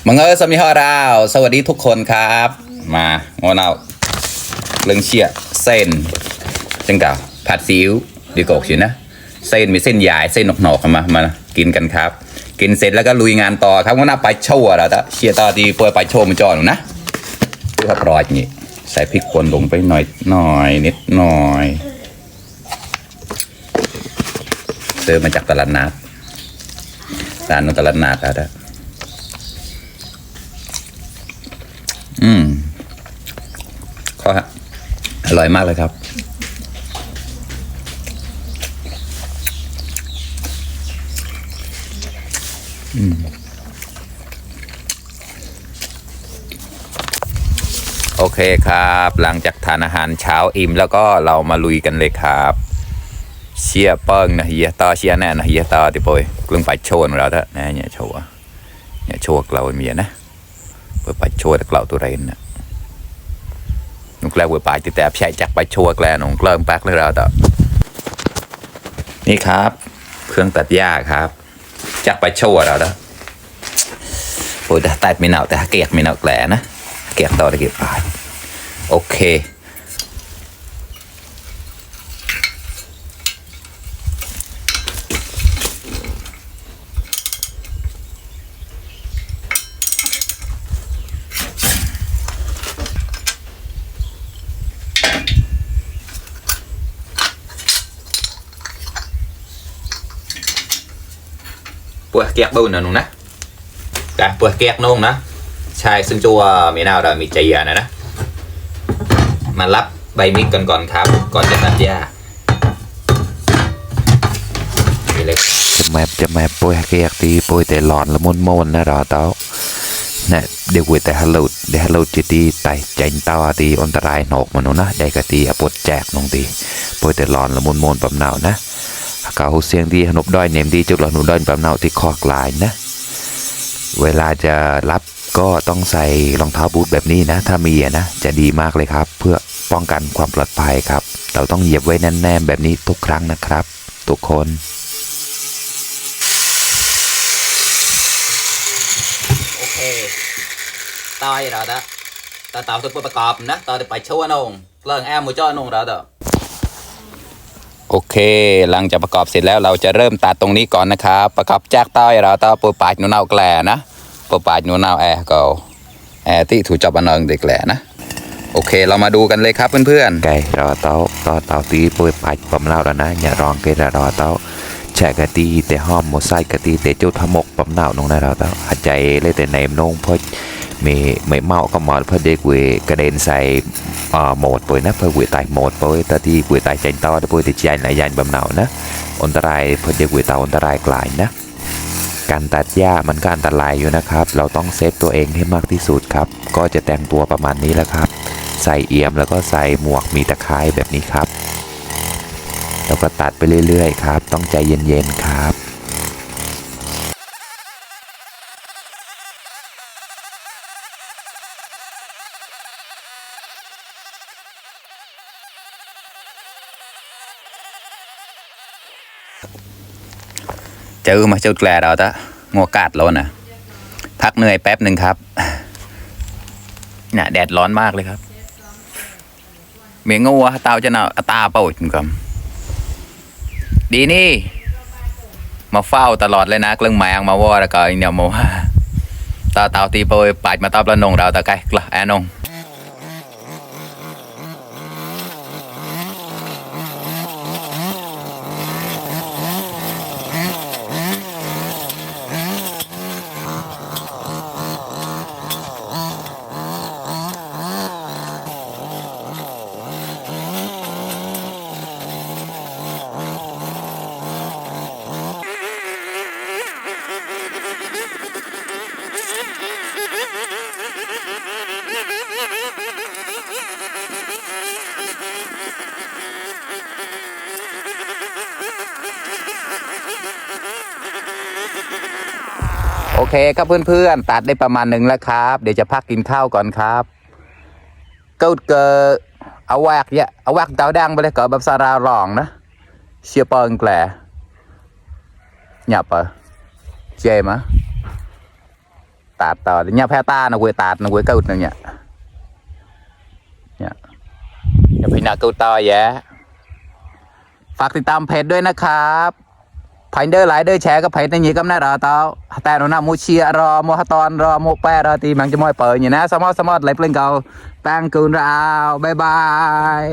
มังสมิฮาราวสวัสดีทุกคนครับมางอนเอาเรื่องเชี่ยเส้นจังเก่าผัดซีอิ๊วดีกว่าสินะเส้นมีเส้นใหญ่เส้นหนอกๆมากินกันครับกินเสร็จแล้วก็ลุยงานต่อครับงอนเอาไปโชว์แล้วแต่เชียร์ต่อดีปวยไปโชว์มันจอหนูนะเพื่อรอยอย่างนี้ใส่พริกป่นลงไปหน่อยนิดหน่อยซื้อมาจากตลาดนัดร้านนนตลาดนัดแล้วก็อร่อยมากเลยครับโอเคครับหลังจากทานอาหารเช้าอิ่มแล้วก็เรามาลุยกันเลยครับเชียเปิ้งนะเฮียต่อเชียแน่นะเฮียต่อที่ปอยกลึงไปโชว์เราเถอะนะเนี่ยโชว์เนี่ยโชว์เราเมียนะเปิดไปโชว์เราตัวเรนนะนุ่งแกล้เปิดไปติดแต่ใช้จักไปโชว์แกล้นุ่งเกลิ่งปักเลยเราต่อนี่ครับเครื่องตัดหญ้าครับจักไปโชว์เราเถอะโอ้ยแต่ไม่หนาวแต่เกียกไม่หนาวแกล้นะเกียกต่อตะเกียบไปโอเคปวดเกียกบุญนะนุ่งนะแต่ปวดเกียกนุ่งนะใช่ซึ่งจัวมีนาวเรามีใจเย็นนะมารับใบมิกก่อนครับก่อนจะตัดหญ้านี่เลยจะแม่ปวยเกียกตีปวยแต่หลอนละมุนนะรอเต้าเนี่ยเดี๋ยวแต่ฮัลโหลจะตีไตใจเต้าตีอันตรายหนกมันนะได้กะตีปวดแจกนงตีปวยแต่หลอนละมุนปั๊มหนาวนะเก่าเสียงดีหนุบด้อยเนมดีจุดหลอดหนุด้อยปั๊มหนาวที่คอกลายนะเวลาจะรับก็ต้องใส่รองเท้าบูทแบบนี้นะถ้ามีนะจะดีมากเลยครับเพื่อป้องกันความปลอดภัยครับเราต้องเหยียบไว้แน่นๆแบบนี้ทุกครั้งนะครับทุกคนโอเคตายแล้วนะตาเต่าตัวประกอบนะตาไปโชว์นงเรื่องแอมมูจ้อนงแล้วเด้อโอเคหลังจากประกอบเสร็จแล้วเราจะเริ่มตัดตรงนี้ก่อนนะครับประกอบแจกต้อยเราต้อปูปาดนูนเอาแกลนะปูปาดนูนเอาแอร์ก็แอร์ที่ถูกจับอันนึงเด็กแหละนะโอเคเรามาดูกันเลยครับเพื่อนๆไก่รอเต้าตีปูปาดปั๊มเล่าแล้วนะอย่ารองเกลรอเต้าแฉกะตีแต่ห้อมหมดไส้กะตีแต่จุดทมกปั๊มเล่านงนะเราเต้าหัดใจเลยแต่ในนงเพราะไม่เมาก็มอเพราะเด็กเวกระเด็นใส่โหมดป่วยนะเพื่อเวตายโหมดป่วยแต่ที่เวตายใจต่อแต่ป่วยติดใจหลายอย่างบำเนานะอันตรายเพื่อเด็กเวตาอันตรายกลายนะการตัดหญ้ามันก็อันตรายอยู่นะครับเราต้องเซฟตัวเองให้มากที่สุดครับก็จะแต่งตัวประมาณนี้แหละครับใส่เอี่ยมแล้วก็ใส่หมวกมีตะไคร้แบบนี้ครับแล้วก็ตัดไปเรื่อยๆครับต้องใจเย็นๆครับเจอมาเจ้าแกลเราตะงัวกาดแล้วนะพักเหนื่อยแป๊บหนึ่งครับเนี่ยแดดร้อนมากเลยครับเมียงัวเตาจะหนาวตาเป่าจุ่มกับดีนี่มาเฝ้าตลอดเลยนะกลึงแมงมาวอแล้วก็เนี่ยมาว่าเตาตีโปยปาดมาตอบละนงเราตะไกลกละแอนงโอเคครับเพื่อนๆตัดได้ประมาณหนึ่งแล้วครับเดี๋ยวจะพักกินข้าวก่อนครับก็เอาแวกเนี่ยเอาแวกเตาดังไปเลยก็แบบซาราหลองนะเชียร์เปิงแกล่หยับเจมะต ตาดต่อเนี่ยแพ้ตาหนูตาดหนูเกิดเนี่ยอย่าไปหนักเกิดต่อแย่ฝากติดตามเพจด้วยนะครับไพเดอร์ไลเดอร์แชร์ก็เพจนี้ก็น่ารอต่อแต่หนูน่ามูเชียรอโมฮตอนรอโมแปรอตีมันจะมอยเปิดอย่างนะสมอดไหลเปล่งเก่าแป้งกูนราวบายบาย